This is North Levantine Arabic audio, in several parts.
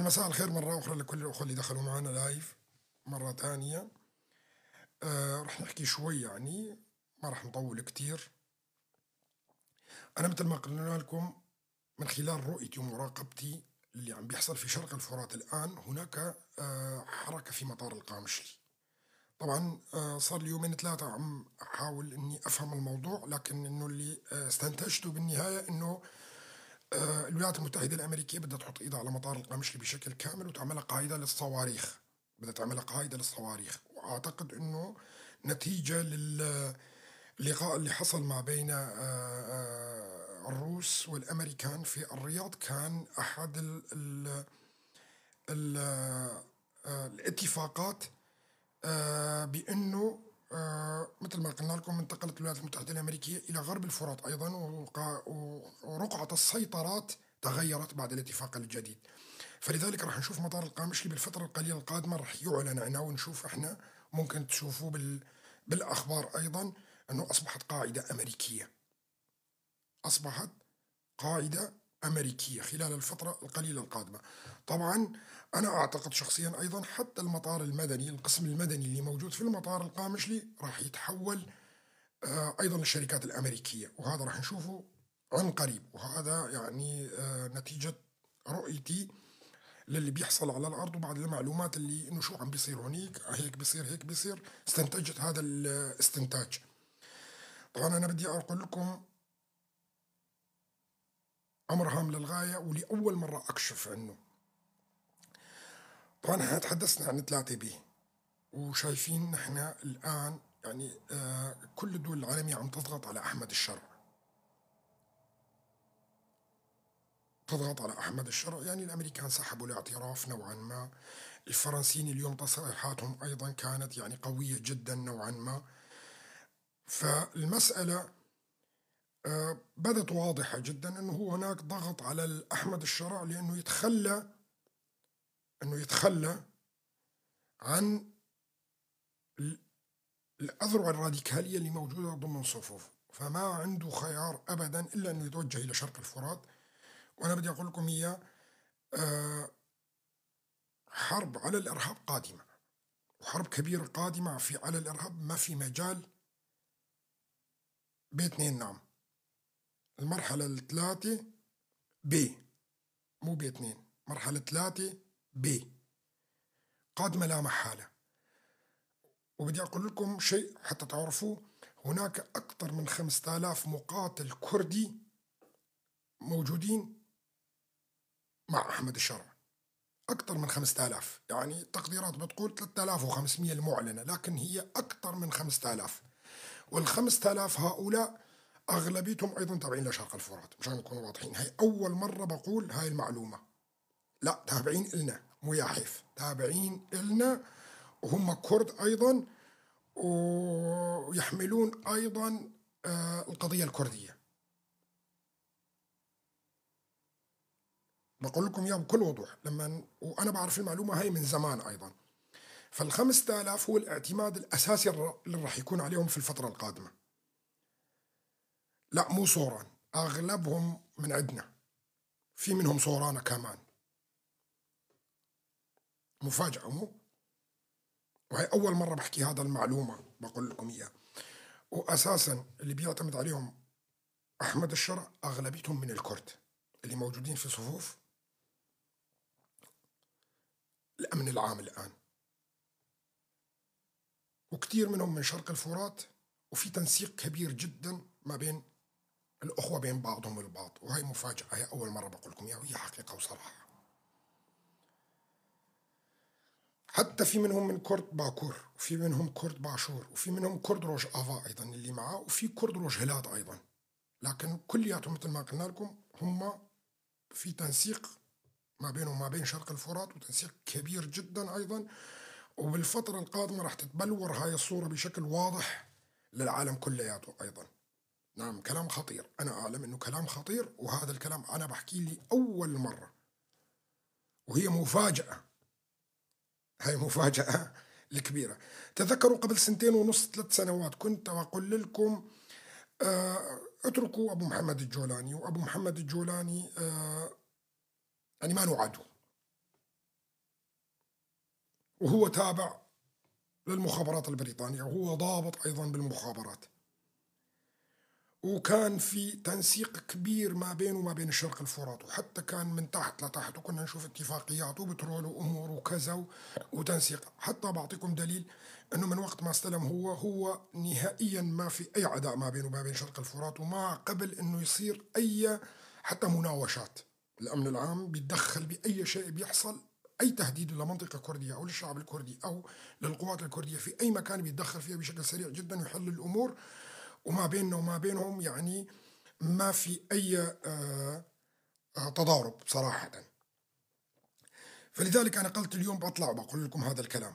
مساء الخير مرة أخرى لكل الأخوة اللي دخلوا معنا لايف مرة تانية. رح نحكي شوي، يعني ما رح نطول كتير. أنا مثل ما قلنا لكم من خلال رؤيتي ومراقبتي اللي عم بيحصل في شرق الفرات الآن، هناك حركة في مطار القامشلي. طبعا صار لي يومين ثلاثة عم أحاول إني أفهم الموضوع، لكن إنه اللي استنتجته بالنهاية إنه الولايات المتحدة الأمريكية بدها تحط إيدها على مطار القامشلي بشكل كامل وتعملها قاعدة للصواريخ، بدها تعملها قاعدة للصواريخ. وأعتقد إنه نتيجة للقاء اللي حصل ما بين الروس والأمريكان في الرياض، كان أحد ال ال ال الاتفاقات بأنه مثل ما قلنا لكم انتقلت الولايات المتحدة الأمريكية إلى غرب الفرات أيضا، ورقعة السيطرات تغيرت بعد الاتفاق الجديد. فلذلك راح نشوف مطار القامشلي بالفترة القليلة القادمة راح يعلن عنه، ونشوف احنا ممكن تشوفوه بالأخبار أيضا أنه أصبحت قاعدة أمريكية، أصبحت قاعدة أمريكية خلال الفترة القليلة القادمة. طبعا أنا أعتقد شخصيا أيضا حتى المطار المدني، القسم المدني اللي موجود في المطار القامشلي راح يتحول أيضا للشركات الأمريكية، وهذا راح نشوفه عن قريب. وهذا يعني نتيجة رؤيتي للي بيحصل على الأرض وبعض المعلومات اللي إنه شو عم بيصير هونيك، هيك بيصير هيك بيصير، استنتجت هذا الاستنتاج. طبعا أنا بدي أقول لكم أمر هام للغاية ولأول مرة أكشف عنه. طبعا احنا تحدثنا عن 3 بي، وشايفين نحن الآن يعني كل الدول العالمية عم تضغط على أحمد الشرع، تضغط على أحمد الشرع. يعني الأمريكان سحبوا الاعتراف نوعا ما، الفرنسيين اليوم تصريحاتهم أيضا كانت يعني قوية جدا نوعا ما. فالمسألة بدت واضحة جدا أنه هو هناك ضغط على أحمد الشرع لأنه يتخلى، أنه يتخلى عن الأذرع الراديكالية اللي موجودة ضمن صفوفه، فما عنده خيار أبدا إلا أنه يتوجه إلى شرق الفرات. وأنا بدي أقول لكم هي حرب على الإرهاب قادمة، وحرب كبيرة قادمة في على الإرهاب، ما في مجال بي 2. نعم المرحلة 3 بي، مو بي 2، مرحلة 3 بي قادمة لا محالة. وبدي أقول لكم شيء حتى تعرفوه، هناك أكثر من 5000 مقاتل كردي موجودين مع أحمد الشرع، أكثر من 5000، يعني التقديرات بتقول 3500 المعلنة، لكن هي أكثر من 5000. وال5000 هؤلاء أغلبيتهم أيضا تابعين لشرق الفرات، مشان نكون واضحين. هاي أول مرة بقول هاي المعلومة، لا تابعين إلنا، مو يا حيف، تابعين إلنا، وهم كرد أيضا، ويحملون أيضا القضية الكردية. بقول لكم إياها بكل وضوح، لما وأنا بعرف المعلومة هاي من زمان أيضا. فال5000 هو الاعتماد الأساسي اللي راح يكون عليهم في الفترة القادمة. لا مو صوران، أغلبهم من عندنا، في منهم صورانة كمان. مفاجأة مو؟ وهي أول مرة بحكي هذا المعلومة بقول لكم إياها. وأساسا اللي بيعتمد عليهم أحمد الشرع أغلبيتهم من الكرد اللي موجودين في صفوف الأمن العام الآن، وكثير منهم من شرق الفرات، وفي تنسيق كبير جدا ما بين الأخوة بين بعضهم البعض. وهي مفاجأة، هي أول مرة بقول لكم إياها، وهي حقيقة وصراحة. حتى في منهم من كرد باكور، وفي منهم كرد باشور، وفي منهم كرد روج آفا أيضا اللي معاه، وفي كرد روج هلاد أيضا. لكن كلياتهم مثل ما قلنا لكم هم في تنسيق ما بينهم وما بين شرق الفرات، وتنسيق كبير جدا أيضا. وبالفترة القادمة راح تتبلور هاي الصورة بشكل واضح للعالم كلياته أيضا. نعم كلام خطير، أنا أعلم أنه كلام خطير، وهذا الكلام أنا بحكي لي أول مرة، وهي مفاجأة، هاي مفاجأة الكبيرة. تذكروا قبل 2.5 3 سنوات كنت أقول لكم اتركوا أبو محمد الجولاني، وأبو محمد الجولاني يعني ما نوعده، وهو تابع للمخابرات البريطانية، وهو ضابط أيضا بالمخابرات، وكان في تنسيق كبير ما بينه وما بين الشرق الفرات، وحتى كان من تحت لتحت، وكنا نشوف اتفاقيات وبترول وأمور وكذا وتنسيق. حتى بعطيكم دليل أنه من وقت ما استلم هو نهائيا ما في أي عداء ما بينه وما بين شرق الفرات، وما قبل أنه يصير أي حتى مناوشات. الأمن العام بيتدخل بأي شيء بيحصل، أي تهديد لمنطقة كردية أو للشعب الكردي أو للقوات الكردية في أي مكان بيتدخل فيها بشكل سريع جدا ويحل الأمور، وما بيننا وما بينهم يعني ما في أي تضارب صراحة. فلذلك أنا قلت اليوم بطلع وبقول لكم هذا الكلام.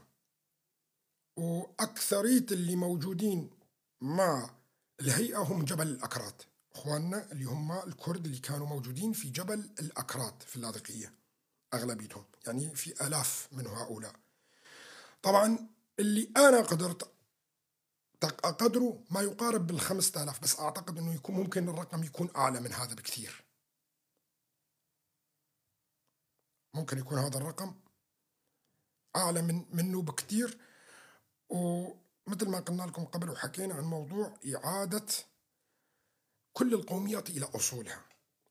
وأكثرية اللي موجودين مع الهيئة هم جبل الأكراد، إخواننا اللي هم الكرد اللي كانوا موجودين في جبل الأكراد في اللاذقية أغلبيتهم، يعني في آلاف من هؤلاء. طبعا اللي أنا قدرت أقدره ما يقارب بال5000، بس أعتقد أنه يكون ممكن الرقم يكون أعلى من هذا بكثير، ممكن يكون هذا الرقم أعلى منه بكثير. ومثل ما قلنا لكم قبل وحكينا عن موضوع إعادة كل القوميات إلى أصولها،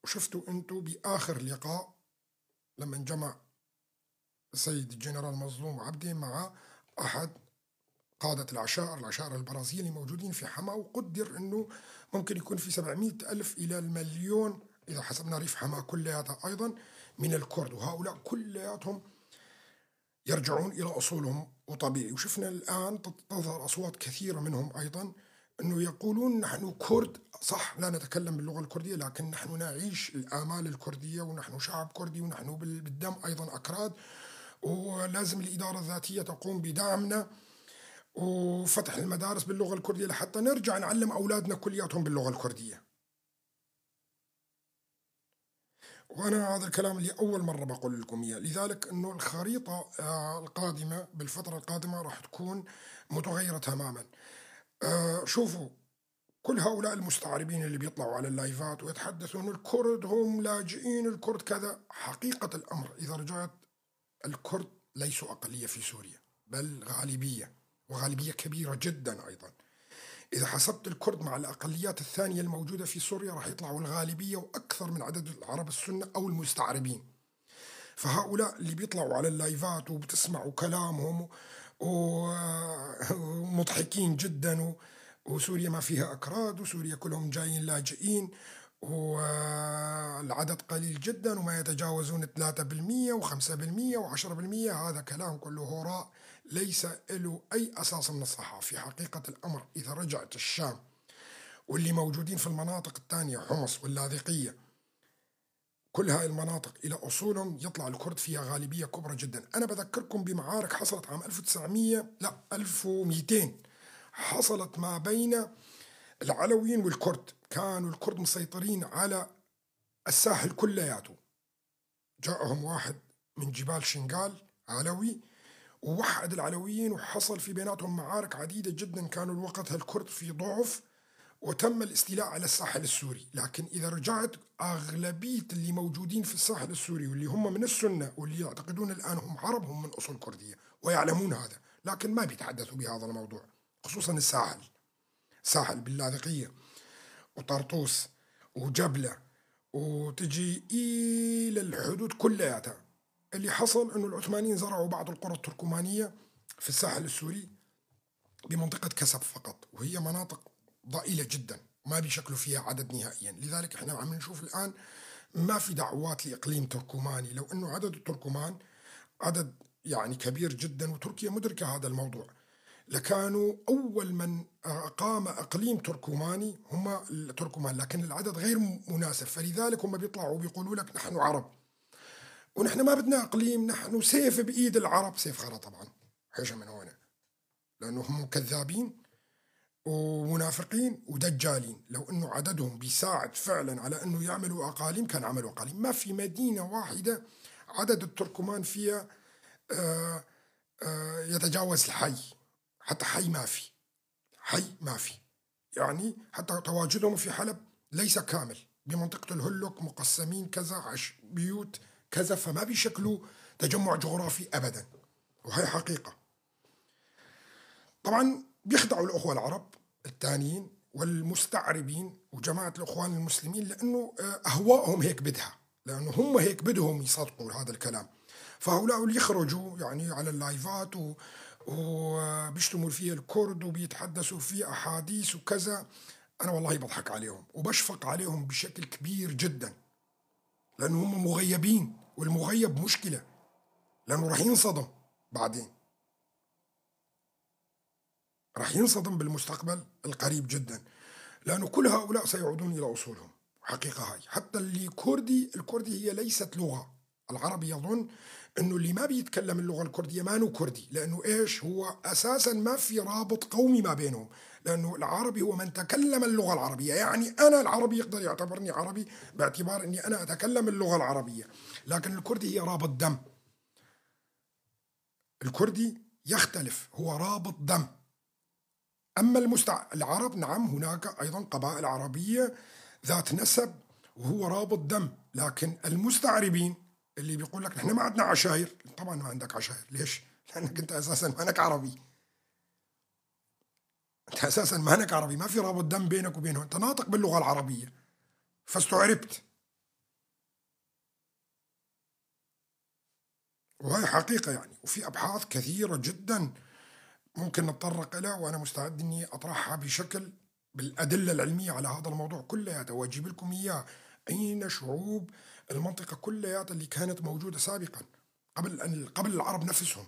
وشفتوا أنتوا بآخر لقاء لما انجمع السيد الجنرال مظلوم عبدي مع أحد قادة العشائر البرازيلية اللي موجودين في حما، وقدر أنه ممكن يكون في 700,000 إلى 1,000,000 إذا حسبنا ريف حما كلياتها أيضا من الكرد، وهؤلاء كلياتهم يرجعون إلى أصولهم وطبيعي. وشفنا الآن تظهر أصوات كثيرة منهم أيضا أنه يقولون نحن كرد، صح لا نتكلم باللغة الكردية، لكن نحن نعيش الآمال الكردية، ونحن شعب كردي، ونحن بالدم أيضا أكراد، ولازم الإدارة الذاتية تقوم بدعمنا وفتح المدارس باللغة الكردية لحتى نرجع نعلم أولادنا كلياتهم باللغة الكردية. وأنا هذا الكلام اللي أول مرة بقول لكم إياه. لذلك أنه الخريطة القادمة بالفترة القادمة راح تكون متغيرة تماما. شوفوا كل هؤلاء المستعربين اللي بيطلعوا على اللايفات ويتحدثون الكرد هم لاجئين، الكرد كذا، حقيقة الأمر إذا رجعت الكرد ليسوا أقلية في سوريا، بل غالبية، وغالبية كبيرة جدا أيضا. إذا حسبت الكرد مع الأقليات الثانية الموجودة في سوريا راح يطلعوا الغالبية وأكثر من عدد العرب السنة أو المستعربين. فهؤلاء اللي بيطلعوا على اللايفات وبتسمعوا كلامهم ومضحكين جدا، وسوريا ما فيها أكراد، وسوريا كلهم جايين لاجئين، والعدد قليل جدا وما يتجاوزون 3% و5% و10%، هذا كلام كله هراء ليس له أي أساس من الصحة. في حقيقة الأمر إذا رجعت الشام واللي موجودين في المناطق الثانية حمص واللاذقية كل هاي المناطق إلى أصولهم يطلع الكرد فيها غالبية كبرى جدا. أنا بذكركم بمعارك حصلت عام 1200 حصلت ما بين العلويين والكرد، كانوا الكرد مسيطرين على الساحل كلياته. جاءهم واحد من جبال شنغال علوي ووحد العلويين، وحصل في بيناتهم معارك عديدة جدا، كانوا الوقتها الكرد في ضعف وتم الاستيلاء على الساحل السوري. لكن إذا رجعت أغلبية اللي موجودين في الساحل السوري واللي هم من السنة واللي يعتقدون الآن هم عرب هم من أصول كردية ويعلمون هذا، لكن ما بيتحدثوا بهذا الموضوع، خصوصا الساحل، ساحل باللاذقية وطرطوس وجبلة وتجي إلى الحدود كلياتها. اللي حصل أنه العثمانيين زرعوا بعض القرى التركمانية في الساحل السوري بمنطقة كسب فقط، وهي مناطق ضئيلة جدا ما بيشكلوا فيها عدد نهائيا. لذلك احنا عم نشوف الآن ما في دعوات لإقليم تركماني، لو أنه عدد التركمان عدد يعني كبير جدا وتركيا مدركة هذا الموضوع، لكانوا أول من أقام إقليم تركماني هم التركمان، لكن العدد غير مناسب. فلذلك هم بيطلعوا بيقولوا لك نحن عرب ونحن ما بدنا إقليم، نحن سيف بإيد العرب، سيف خرا طبعا حشا من هنا، لأنه هم كذابين ومنافقين ودجالين. لو أنه عددهم بيساعد فعلا على أنه يعملوا أقاليم كان عملوا أقاليم. ما في مدينة واحدة عدد التركمان فيها يتجاوز الحي، حتى حي ما في، حي ما في، يعني حتى تواجدهم في حلب ليس كامل، بمنطقة الهلك مقسمين كذا بيوت كذا، فما بيشكلوا تجمع جغرافي أبدا. وهي حقيقة. طبعا بيخدعوا الأخوة العرب الثانيين والمستعربين وجماعة الأخوان المسلمين، لأنه أهوائهم هيك بدها، لأنه هم هيك بدهم يصدقوا هذا الكلام. فهؤلاء اللي يخرجوا يعني على اللايفات وبيشتموا فيها الكرد وبيتحدثوا في أحاديث وكذا، أنا والله بضحك عليهم وبشفق عليهم بشكل كبير جدا، لأنه هم مغيبين، والمغيب مشكلة لأنه راح ينصدم بعدين، راح ينصدم بالمستقبل القريب جدا، لأنه كل هؤلاء سيعودون إلى أصولهم. حقيقة هاي. حتى اللي كردي، الكردي هي ليست لغة. العربي يظن أنه اللي ما بيتكلم اللغة الكردية ما هو كردي، لأنه إيش هو أساسا ما في رابط قومي ما بينهم، لأنه العربي هو من تكلم اللغة العربية. يعني أنا العربي يقدر يعتبرني عربي باعتبار أني أنا أتكلم اللغة العربية، لكن الكردي هي رابط دم. الكردي يختلف، هو رابط دم. أما العرب نعم هناك أيضا قبائل عربية ذات نسب وهو رابط دم، لكن المستعربين اللي بيقول لك نحن ما عندنا عشائر، طبعا ما عندك عشائر. ليش؟ لأنك أنت أساسا ما أنك عربي، أنت أساسا ما أنك عربي، ما في رابط دم بينك وبينهم، أنت ناطق باللغة العربية فاستعربت. وهي حقيقة يعني، وفي أبحاث كثيرة جدا ممكن نتطرق لها، وأنا مستعد إني أطرحها بشكل بالأدلة العلمية على هذا الموضوع كلياته، وأجيب لكم إياه. أين شعوب المنطقة كلياتها اللي كانت موجودة سابقا قبل العرب نفسهم؟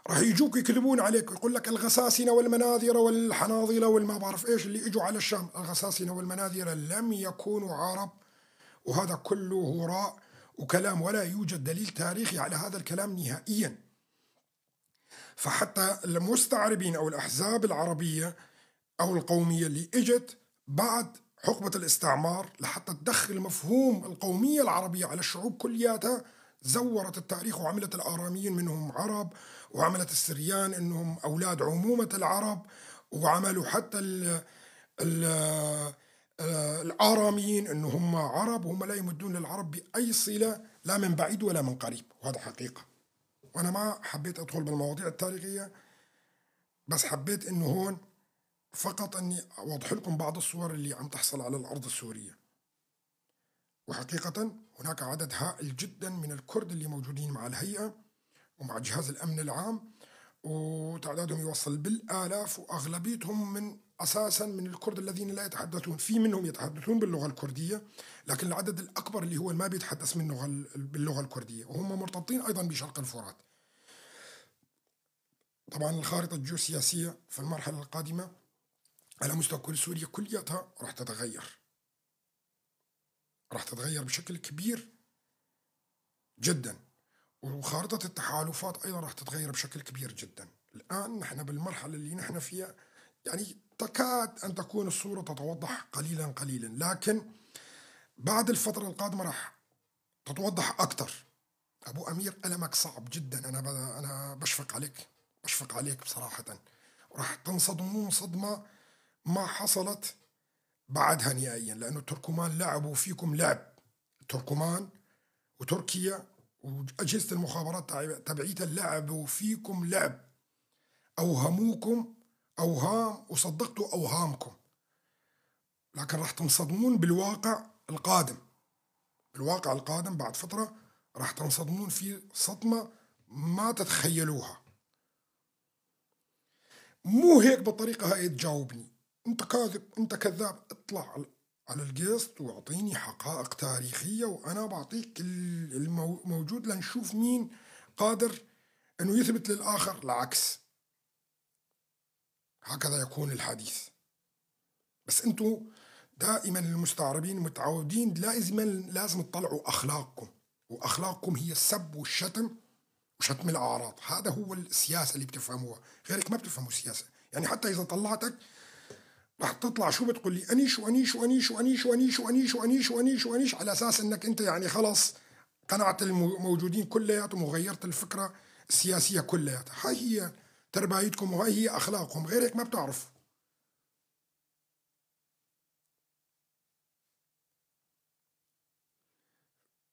راح يجوك يكذبون عليك ويقول لك الغساسنة والمناذرة والحناظلة والما بعرف إيش اللي إجوا على الشام. الغساسنة والمناذرة لم يكونوا عرب، وهذا كله هراء وكلام، ولا يوجد دليل تاريخي على هذا الكلام نهائيا. فحتى المستعربين أو الأحزاب العربية أو القومية اللي إجت بعد حقبة الاستعمار لحتى تدخل مفهوم القومية العربية على الشعوب كلياتها، زورت التاريخ وعملت الآراميين منهم عرب، وعملت السريان إنهم أولاد عمومة العرب، وعملوا حتى ال ال الآراميين إنهم عرب، وهم لا يمدون للعرب بأي صلة، لا من بعيد ولا من قريب، وهذا حقيقة. وأنا ما حبيت أدخل بالمواضيع التاريخية، بس حبيت إنه هون فقط أني أوضح لكم بعض الصور اللي عم تحصل على الأرض السورية. وحقيقة هناك عدد هائل جدا من الكرد اللي موجودين مع الهيئة ومع جهاز الأمن العام، وتعدادهم يوصل بالآلاف، وأغلبيتهم من أساسا من الكرد الذين لا يتحدثون، في منهم يتحدثون باللغة الكردية، لكن العدد الأكبر اللي هو ما بيتحدث من باللغة الكردية، وهم مرتبطين أيضا بشرق الفرات. طبعا الخارطة الجيوسياسية في المرحلة القادمة على مستوى كل سوريا كلياتها راح تتغير، راح تتغير بشكل كبير جدا، وخارطة التحالفات أيضا راح تتغير بشكل كبير جدا. الآن نحن بالمرحلة اللي نحن فيها يعني تكاد أن تكون الصورة تتوضح قليلا قليلا، لكن بعد الفترة القادمة راح تتوضح أكثر. أبو أمير ألمك صعب جدا، أنا بشفق عليك، بشفق عليك بصراحة، راح تنصدمون صدمة ما حصلت بعدها نهائيا، لأنه التركمان لعبوا فيكم لعب. التركمان وتركيا وأجهزة المخابرات تبعيتها لعبوا فيكم لعب، أوهموكم أوهام وصدقتوا أوهامكم، لكن راح تنصدمون بالواقع القادم. بالواقع القادم بعد فترة راح تنصدمون في صدمة ما تتخيلوها. مو هيك بالطريقة هاي تجاوبني، انت كاذب، انت كذاب، اطلع على القسط واعطيني حقائق تاريخية وانا بعطيك الموجود لنشوف مين قادر انه يثبت للاخر العكس. هكذا يكون الحديث. بس انتو دائما المستعربين متعودين لازم تطلعوا اخلاقكم، واخلاقكم هي السب والشتم وشتم الاعراض. هذا هو السياسة اللي بتفهموها، غيرك ما بتفهموا السياسة. يعني حتى اذا طلعتك راح تطلع شو بتقول لي انيش وانيش وانيش وانيش وانيش وانيش وانيش وانيش وانيش، على اساس انك انت يعني خلص قنعت الموجودين كلياتهم وغيرت الفكرة السياسية كلياتها. هاي هي تربايتكم وهاي هي اخلاقكم، غير هيك ما بتعرف.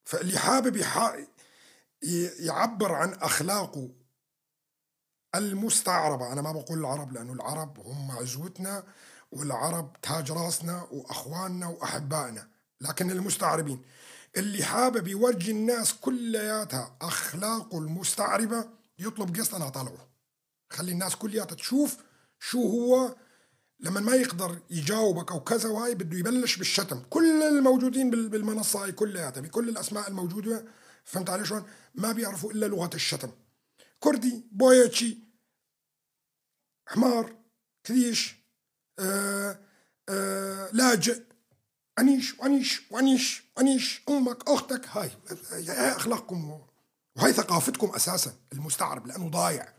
فاللي حابب يعبر عن اخلاقه المستعربة. أنا ما بقول العرب لأنه العرب هم عزوتنا والعرب تاج راسنا وأخواننا وأحبائنا، لكن المستعربين اللي حابب يورجي الناس كلياتها أخلاقه المستعربة يطلب قسط، أنا أطلعه، خلي الناس كلياتها تشوف شو هو. لما ما يقدر يجاوبك أو كذا وهاي بده يبلش بالشتم. كل الموجودين بالمنصة هاي كلياتها بكل الأسماء الموجودة، فهمت علي شلون؟ ما بيعرفوا إلا لغة الشتم. كردي، بويتشي، حمار، كليش، لاجئ، أنيش وأنيش وأنيش وأنيش، أمك أختك. هاي أخلاقكم وهي ثقافتكم أساسا المستعرب، لأنه ضايع،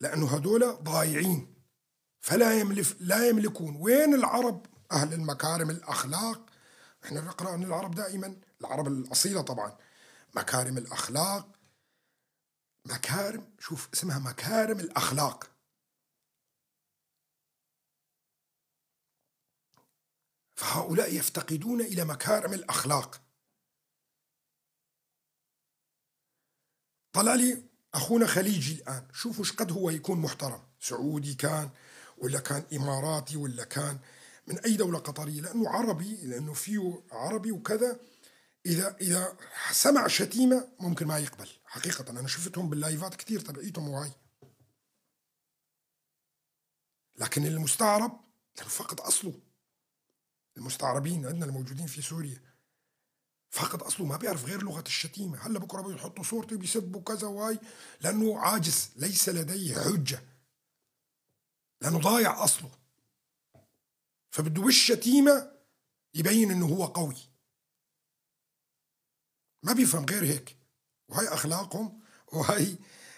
لأنه هدول ضايعين، فلا لا يملكون. وين العرب أهل المكارم الأخلاق؟ احنا نقرأ عن العرب دائما، العرب الأصيلة طبعا، مكارم الأخلاق، مكارم، شوف اسمها مكارم الأخلاق. فهؤلاء يفتقدون إلى مكارم الأخلاق. طلع لي أخونا خليجي الآن، شوفوا قد هو يكون محترم، سعودي كان ولا كان إماراتي ولا كان من أي دولة قطرية، لأنه عربي، لأنه فيه عربي وكذا. إذا سمع شتيمة ممكن ما يقبل. حقيقة أنا شفتهم باللايفات كثير تبعيتهم وهاي. لكن المستعرب لأنه فقد أصله. المستعربين عندنا الموجودين في سوريا فقد أصله، ما بيعرف غير لغة الشتيمة. هلا بكرة بيحطوا صورتي وبيسبوا كذا وهاي، لأنه عاجز، ليس لديه حجة، لأنه ضايع أصله. فبده بالشتيمة يبين إنه هو قوي، ما بيفهم غير هيك، وهي أخلاقهم وهي.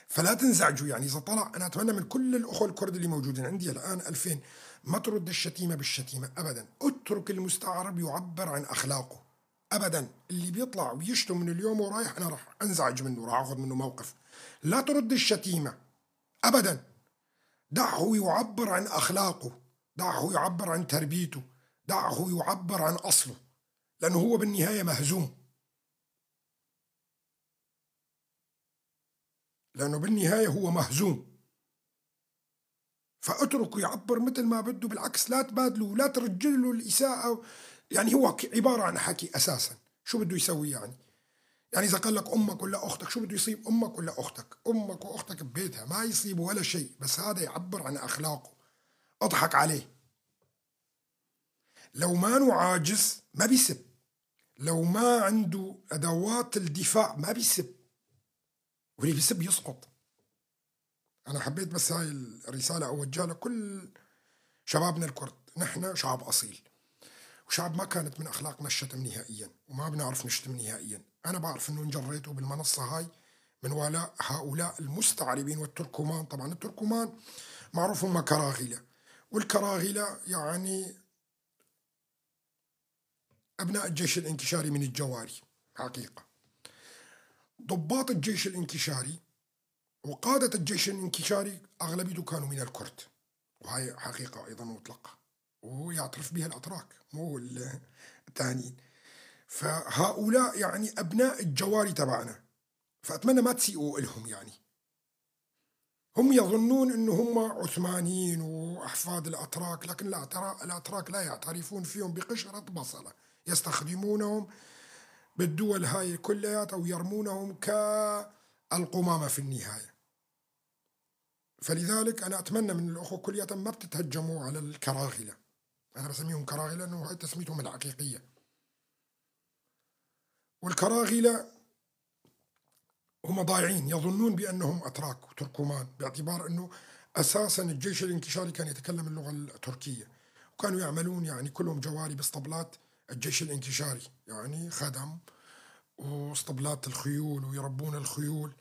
فلا تنزعجوا يعني إذا طلع. أنا أتمنى من كل الأخوة الكرد اللي موجودين عندي الآن 2000 ما ترد الشتيمة بالشتيمة أبدا. اترك المستعرب يعبر عن أخلاقه أبدا. اللي بيطلع ويشتم من اليوم ورايح أنا راح أنزعج منه، راح أخذ منه موقف. لا ترد الشتيمة أبدا، دعه يعبر عن أخلاقه، دعه يعبر عن تربيته، دعه يعبر عن أصله، لأنه هو بالنهاية مهزوم. لأنه بالنهاية هو مهزوم، فأتركه يعبر مثل ما بده. بالعكس لا تبادله ولا ترجله الإساءة، يعني هو عبارة عن حكي أساسا. شو بده يسوي يعني؟ يعني إذا قال لك أمك ولا أختك، شو بده يصيب أمك ولا أختك؟ أمك وأختك ببيتها ما يصيب ولا شيء، بس هذا يعبر عن أخلاقه. أضحك عليه. لو ما عاجز ما بيسب، لو ما عنده أدوات الدفاع ما بيسب، واللي بيسب يسقط. أنا حبيت بس هاي الرسالة أوجهها لكل شبابنا الكرد. نحن شعب أصيل، وشعب ما كانت من أخلاقنا الشتم نهائيا، وما بنعرف نشتم نهائيا. أنا بعرف إنه انجريتوا بالمنصة هاي من ولاء هؤلاء المستعربين والتركمان. طبعا التركمان معروف هم كراغلة، والكراغلة يعني أبناء الجيش الانكشاري من الجواري حقيقة. ضباط الجيش الانكشاري وقادة الجيش الانكشاري أغلبيته كانوا من الكرد، وهي حقيقة أيضا مطلقة ويعترف بها الأتراك مو الثانيين. فهؤلاء يعني أبناء الجواري تبعنا، فأتمنى ما تسيئوا لهم. يعني هم يظنون أنه هم عثمانيين وأحفاد الأتراك، لكن الأتراك لا يعترفون فيهم بقشرة بصلة، يستخدمونهم بالدول هاي كلها ويرمونهم كالقمامة في النهاية. فلذلك أنا أتمنى من الأخوة كلية ما بتتهجموا على الكراغلة. أنا بسميهم كراغلة لأنه هاي تسميتهم الحقيقية. والكراغلة هم ضايعين، يظنون بأنهم أتراك وتركمان، باعتبار أنه أساسا الجيش الانكشاري كان يتكلم اللغة التركية، وكانوا يعملون يعني كلهم جواري باسطبلات الجيش الانكشاري، يعني خدم واسطبلات الخيول ويربون الخيول.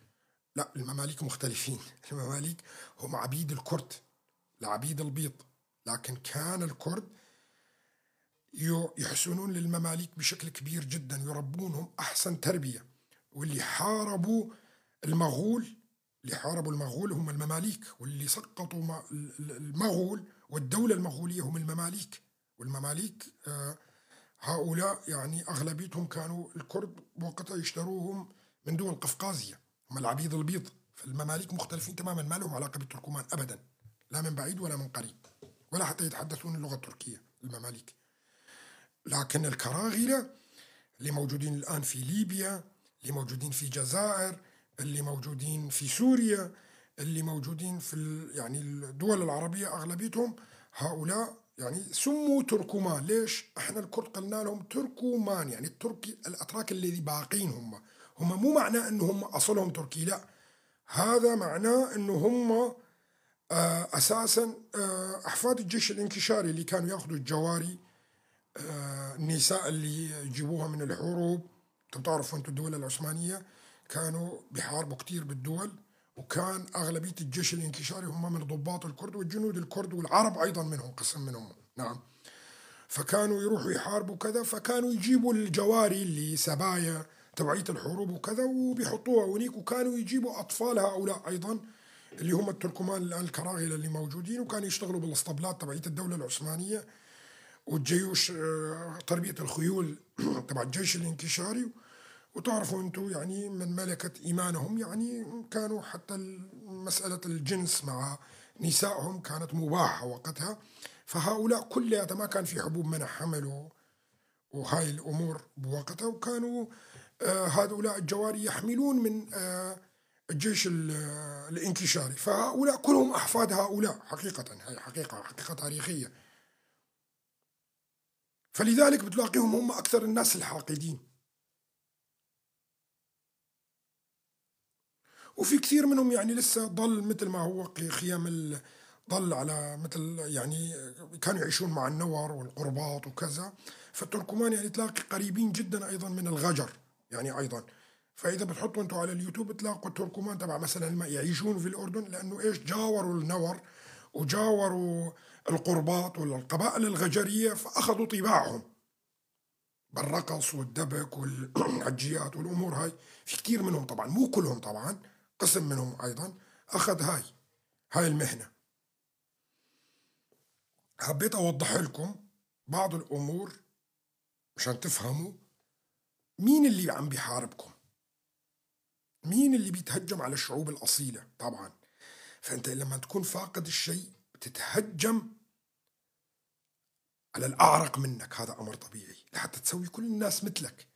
لا، المماليك مختلفين. المماليك هم عبيد الكرد، العبيد البيض، لكن كان الكرد يحسنون للمماليك بشكل كبير جدا، يربونهم أحسن تربية. واللي حاربوا المغول، اللي حاربوا المغول هم المماليك، واللي سقطوا المغول والدولة المغولية هم المماليك. والمماليك هؤلاء يعني أغلبيتهم كانوا الكرد وقتها يشتروهم من دول قفقازية، هم العبيد البيض. فالمماليك مختلفين تماما، ما لهم علاقة بالتركمان أبدا، لا من بعيد ولا من قريب، ولا حتى يتحدثون اللغة التركية المماليك. لكن الكراغلة اللي موجودين الآن في ليبيا، اللي موجودين في الجزائر، اللي موجودين في سوريا، اللي موجودين في يعني الدول العربية أغلبيتهم، هؤلاء يعني سموا تركمان. ليش؟ احنا الكرد قلنا لهم تركمان، يعني التركي الأتراك اللي باقين هم مو معناه انه هم أصلهم تركي، لا، هذا معناه انه هم أساسا أحفاد الجيش الانكشاري اللي كانوا ياخذوا الجواري، النساء اللي يجيبوها من الحروب. انتم تعرفوا انتم الدول العثمانية كانوا بيحاربوا كتير بالدول، وكان أغلبية الجيش الانكشاري هم من ضباط الكرد والجنود الكرد والعرب أيضا منهم قسم منهم، نعم. فكانوا يروحوا يحاربوا كذا، فكانوا يجيبوا الجواري اللي سبايا تبعية الحروب وكذا وبيحطوها هنيك، وكانوا يجيبوا أطفال هؤلاء أيضا اللي هم التركمان الآن الكراغلة اللي موجودين، وكانوا يشتغلوا بالاسطبلات تبعية الدولة العثمانية والجيوش، تربية الخيول تبع الجيش الانكشاري. وتعرفوا انتم يعني من ملكت ايمانهم، يعني كانوا حتى مسألة الجنس مع نسائهم كانت مباحة وقتها. فهؤلاء كلها ما كان في حبوب منع حمل وهاي الأمور بوقتها، وكانوا هؤلاء الجواري يحملون من الجيش الانكشاري. فهؤلاء كلهم أحفاد هؤلاء حقيقة، هي حقيقة تاريخية. فلذلك بتلاقيهم هم أكثر الناس الحاقدين، وفي كثير منهم يعني لسه ضل مثل ما هو خيام ضل على مثل، يعني كانوا يعيشون مع النور والقرباط وكذا. فالتركمان يعني تلاقي قريبين جدا أيضا من الغجر يعني أيضا. فإذا بتحطوا أنتم على اليوتيوب بتلاقوا التركمان تبع مثلا يعيشون في الأردن، لأنه إيش، جاوروا النور وجاوروا القرباط والقبائل الغجرية، فأخذوا طباعهم بالرقص والدبك والحجيات والأمور هاي. في كثير منهم طبعا، مو كلهم طبعا، قسم منهم أيضا أخذ هاي المهنة. حبيت أوضح لكم بعض الأمور مشان تفهموا مين اللي عم بيحاربكم، مين اللي بيتهجم على الشعوب الأصيلة طبعا. فأنت لما تكون فاقد الشيء بتتهجم على الأعرق منك، هذا أمر طبيعي لحتى تسوي كل الناس مثلك.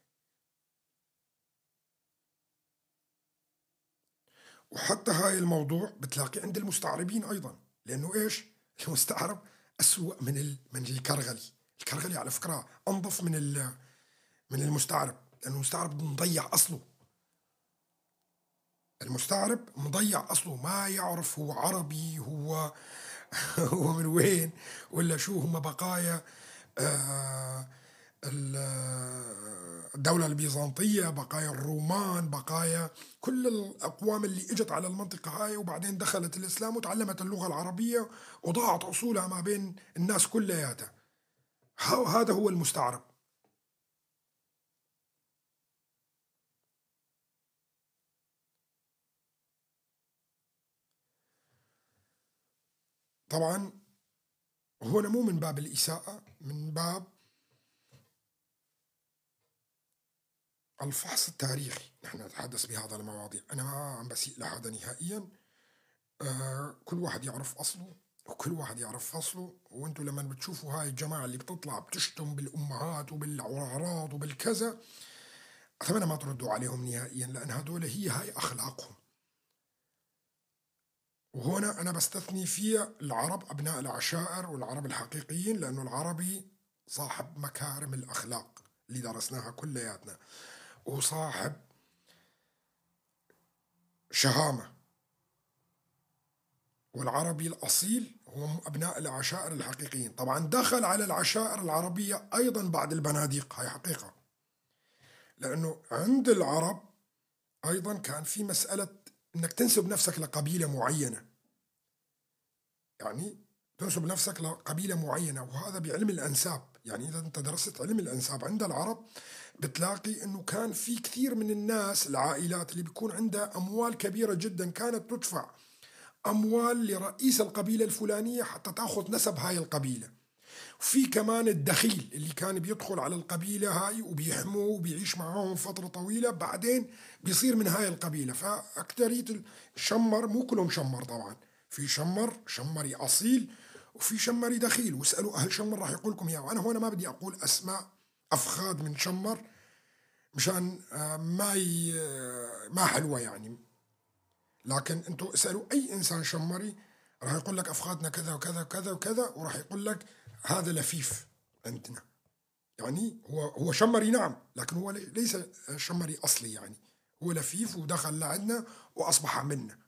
وحتى هاي الموضوع بتلاقي عند المستعربين أيضا، لأنه إيش، المستعرب أسوأ من الكرغلي. الكرغلي على فكرة أنظف من المستعرب، لأنه المستعرب مضيع أصله. المستعرب مضيع أصله، ما يعرف هو عربي، هو هو من وين ولا شو، هم بقايا الدولة البيزنطية، بقايا الرومان، بقايا كل الأقوام اللي اجت على المنطقة هاي وبعدين دخلت الإسلام وتعلمت اللغة العربية وضاعت أصولها ما بين الناس كلياتها. هذا هو المستعرب. طبعا هنا مو من باب الإساءة، من باب الفحص التاريخي نحن نتحدث بهذا المواضيع. أنا ما عم بسيء لهذا نهائيا، كل واحد يعرف أصله وكل واحد يعرف فصله. وانتم لما بتشوفوا هاي الجماعة اللي بتطلع بتشتم بالأمهات وبالأعراض وبالكذا، أتمنى ما تردوا عليهم نهائيا، لأن هذول هي هاي أخلاقهم. وهنا أنا بستثني فيها العرب أبناء العشائر والعرب الحقيقيين، لأنه العربي صاحب مكارم الأخلاق اللي درسناها كلياتنا، وصاحب شهامة. والعربي الأصيل هم أبناء العشائر الحقيقيين. طبعا دخل على العشائر العربية أيضا بعد البناديق، هاي حقيقة، لأنه عند العرب أيضا كان في مسألة أنك تنسب نفسك لقبيلة معينة، يعني تنسب نفسك لقبيلة معينة، وهذا بعلم الأنساب. يعني إذا أنت درست علم الأنساب عند العرب بتلاقي أنه كان في كثير من الناس، العائلات اللي بيكون عندها أموال كبيرة جدا، كانت تدفع أموال لرئيس القبيلة الفلانية حتى تأخذ نسب هاي القبيلة. في كمان الدخيل اللي كان بيدخل على القبيلة هاي وبيحموه وبيعيش معاهم فترة طويلة، بعدين بيصير من هاي القبيلة. فأكترية الشمر، مو كلهم شمر طبعا، في شمر شمري أصيل وفي شمري دخيل، واسألوا أهل شمر راح يقول لكم إياه. وأنا هون ما بدي أقول أسماء أفخاذ من شمر مشان ما حلوة يعني، لكن انتم اسألوا أي إنسان شمري راح يقول لك أفخاذنا كذا وكذا وكذا وكذا، وراح يقول لك هذا لفيف عندنا. يعني هو شمري نعم، لكن هو ليس شمري أصلي، يعني هو لفيف ودخل لعندنا وأصبح منا.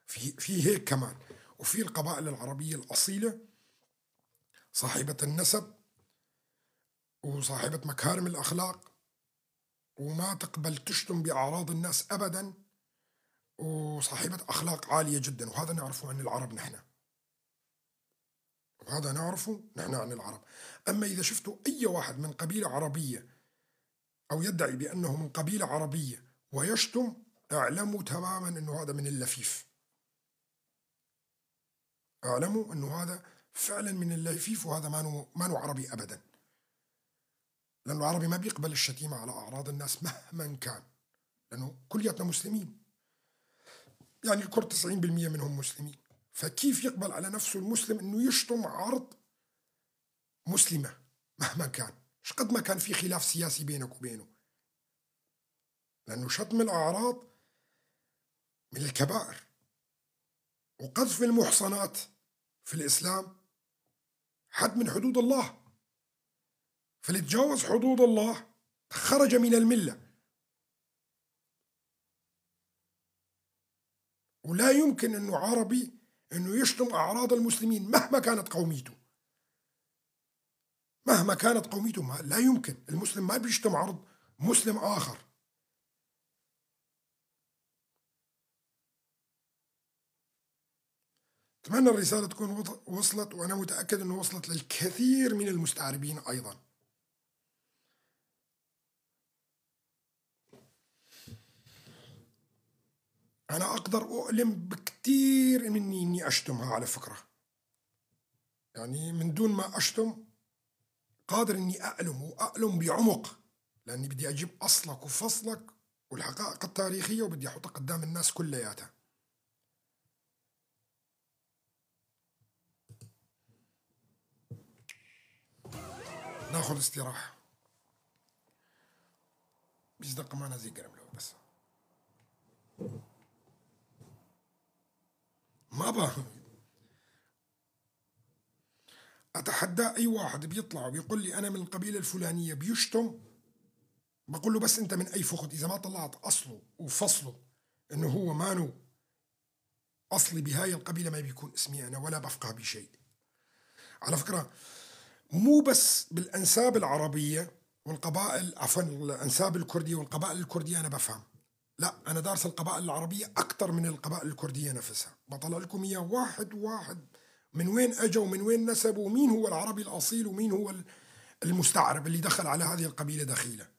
في هيك كمان. وفي القبائل العربية الأصيلة صاحبة النسب وصاحبة مكارم الأخلاق، وما تقبل تشتم بأعراض الناس أبدا، وصاحبة أخلاق عالية جدا. وهذا نعرفه عن العرب نحن، وهذا نعرفه نحن عن العرب. أما إذا شفتوا أي واحد من قبيلة عربية أو يدعي بأنه من قبيلة عربية ويشتم، اعلموا تماما أنه هذا من اللفيف، اعلموا أنه هذا فعلا من اللفيف، وهذا ما عربي أبدا، لأنه العربي ما بيقبل الشتيمة على أعراض الناس مهما كان، لأنه كلياتنا مسلمين، يعني الكرد 90% منهم مسلمين، فكيف يقبل على نفسه المسلم أنه يشتم عرض مسلمة مهما كان، قد ما كان في خلاف سياسي بينك وبينه، لأنه شتم الأعراض من الكبائر، وقذف المحصنات في الإسلام حد من حدود الله، فاللي تجاوز حدود الله خرج من الملة. ولا يمكن أنه عربي أنه يشتم أعراض المسلمين مهما كانت قوميته، مهما كانت قوميته، لا يمكن. المسلم ما بيشتم عرض مسلم آخر. أتمنى الرسالة تكون وصلت، وأنا متأكد أنه وصلت للكثير من المستعربين أيضا. أنا أقدر أؤلم بكثير مني إني أشتمها على فكرة، يعني من دون ما أشتم قادر إني أألم، وأألم بعمق، لأني بدي أجيب أصلك وفصلك والحقائق التاريخية وبدي أحطها قدام الناس كلياتها. ناخذ استراحة بيصدق معنا زي قرم لو بس ما بقى. أتحدى أي واحد بيطلع وبيقول لي أنا من القبيلة الفلانية بيشتم، بقول له بس أنت من أي فخذ؟ إذا ما طلعت أصله وفصله إنه هو مانو أصلي بهاي القبيلة ما بيكون اسمي أنا ولا بفقه بشيء. على فكرة مو بس بالأنساب العربية والقبائل، عفوا الأنساب الكردية والقبائل الكردية أنا بفهم، لا أنا دارس القبائل العربية أكثر من القبائل الكردية نفسها. بطلع لكم إياه واحد واحد من وين أجوا ومن وين نسبوا ومين هو العربي الأصيل ومين هو المستعرب اللي دخل على هذه القبيلة دخيلة.